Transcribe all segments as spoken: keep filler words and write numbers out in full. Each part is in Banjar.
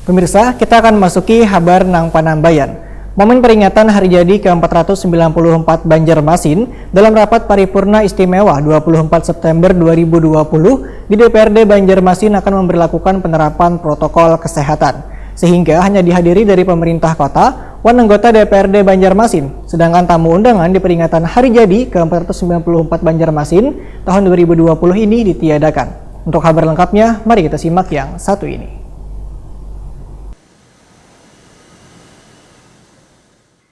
Pemirsa, kita akan masuki habar nang panambayan. Momen peringatan Hari Jadi ke empat ratus sembilan puluh empat Banjarmasin dalam rapat paripurna istimewa dua puluh empat September dua ribu dua puluh di D P R D Banjarmasin akan memberlakukan penerapan protokol kesehatan, sehingga hanya dihadiri dari pemerintah kota wan anggota D P R D Banjarmasin, sedangkan tamu undangan di peringatan Hari Jadi ke empat ratus sembilan puluh empat Banjarmasin tahun dua ribu dua puluh ini ditiadakan. Untuk habar lengkapnya, mari kita simak yang satu ini.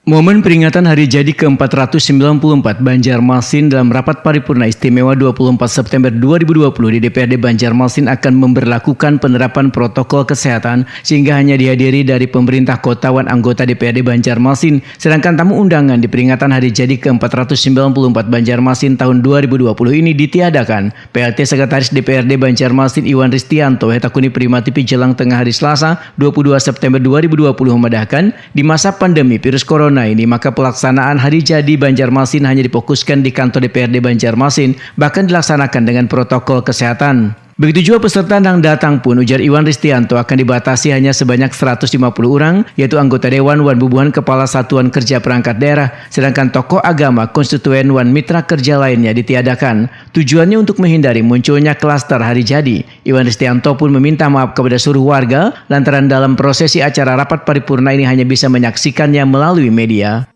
Momen peringatan Hari Jadi ke empat ratus sembilan puluh empat Banjarmasin dalam rapat paripurna istimewa dua puluh empat September dua ribu dua puluh di D P R D Banjarmasin akan memberlakukan penerapan protokol kesehatan, sehingga hanya dihadiri dari pemerintah kota wan anggota D P R D Banjarmasin, sedangkan tamu undangan di peringatan Hari Jadi ke empat ratus sembilan puluh empat Banjarmasin tahun dua ribu dua puluh ini ditiadakan. P L T Sekretaris D P R D Banjarmasin Iwan Ristianto wahitakuni Prima T V jelang tengah hari Selasa, dua puluh dua September dua ribu dua puluh, memadahkan, di masa pandemi virus corona ini, maka pelaksanaan Hari Jadi Banjarmasin hanya difokuskan di kantor D P R D Banjarmasin, bahkan dilaksanakan dengan protokol kesehatan. Begitu jua peserta nang datang pun, ujar Iwan Ristianto, akan dibatasi hanya sebanyak seratus lima puluh orang, yaitu anggota dewan wan bubuhan kepala satuan kerja perangkat daerah, sedangkan tokoh agama, konstituen wan mitra kerja lainnya ditiadakan. Tujuannya untuk menghindari munculnya klaster Hari Jadi. Iwan Ristianto pun meminta maaf kepada seluruh warga lantaran dalam prosesi acara rapat paripurna ini hanya bisa menyaksikannya melalui media.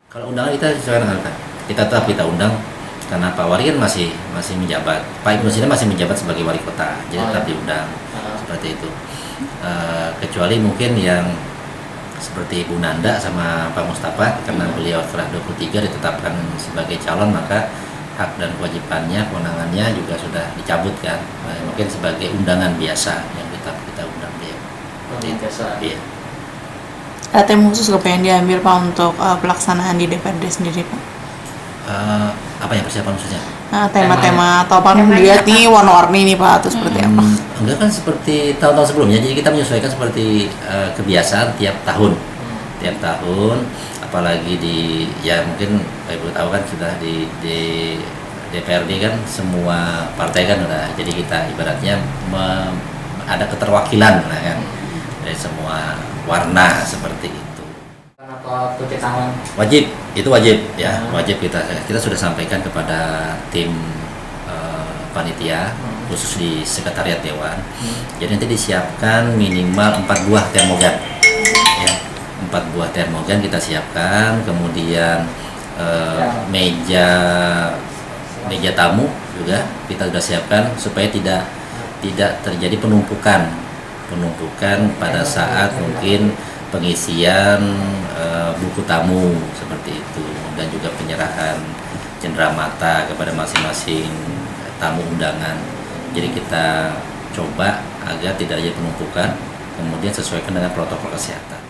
Kalau undangan kita sesuai dengan harga. Kita tetap kita undang karena Pak Wali kan masih masih menjabat. Pak Ibnu Sina masih menjabat sebagai wali kota, jadi tetap diundang seperti itu. Eh, kecuali mungkin yang seperti Bu Nanda sama Pak Mustafa, karena beliau setelah dua puluh tiga ditetapkan sebagai calon, maka hak dan kewajibannya, kewenangannya juga sudah dicabut kan. Nah, mungkin sebagai undangan biasa yang kita kita undang beliau. Undangan biasa. Iya. Ada tema khusus apa yang diambil Pak untuk uh, pelaksanaan di D P R D sendiri Pak? Eh, apa ya persiapan khususnya? Nah, tema-tema atau apa yang dilihat nih warna-warni nih Pak atau seperti apa? Hmm, enggak kan seperti tahun-tahun sebelumnya, jadi kita menyesuaikan seperti eh, kebiasaan tiap tahun. Tiap tahun, apalagi di, ya mungkin Pak Ibu tahu kan sudah di, di D P R D kan semua partai kan udah, jadi kita ibaratnya me- ada keterwakilan lah kan dari semua warna seperti itu. Apa cuci tangan? Wajib, itu wajib ya, wajib kita kita sudah sampaikan kepada tim eh, panitia khusus di sekretariat dewan. Jadi nanti disiapkan minimal empat buah termogan. Ya, empat buah termogan kita siapkan, kemudian eh, meja meja tamu juga kita sudah siapkan supaya tidak tidak terjadi penumpukan penumpukan pada saat mungkin pengisian eh, buku tamu seperti itu dan juga penyerahan cenderamata kepada masing-masing tamu undangan. Jadi kita coba agar tidak ada penumpukan, kemudian sesuaikan dengan protokol kesehatan.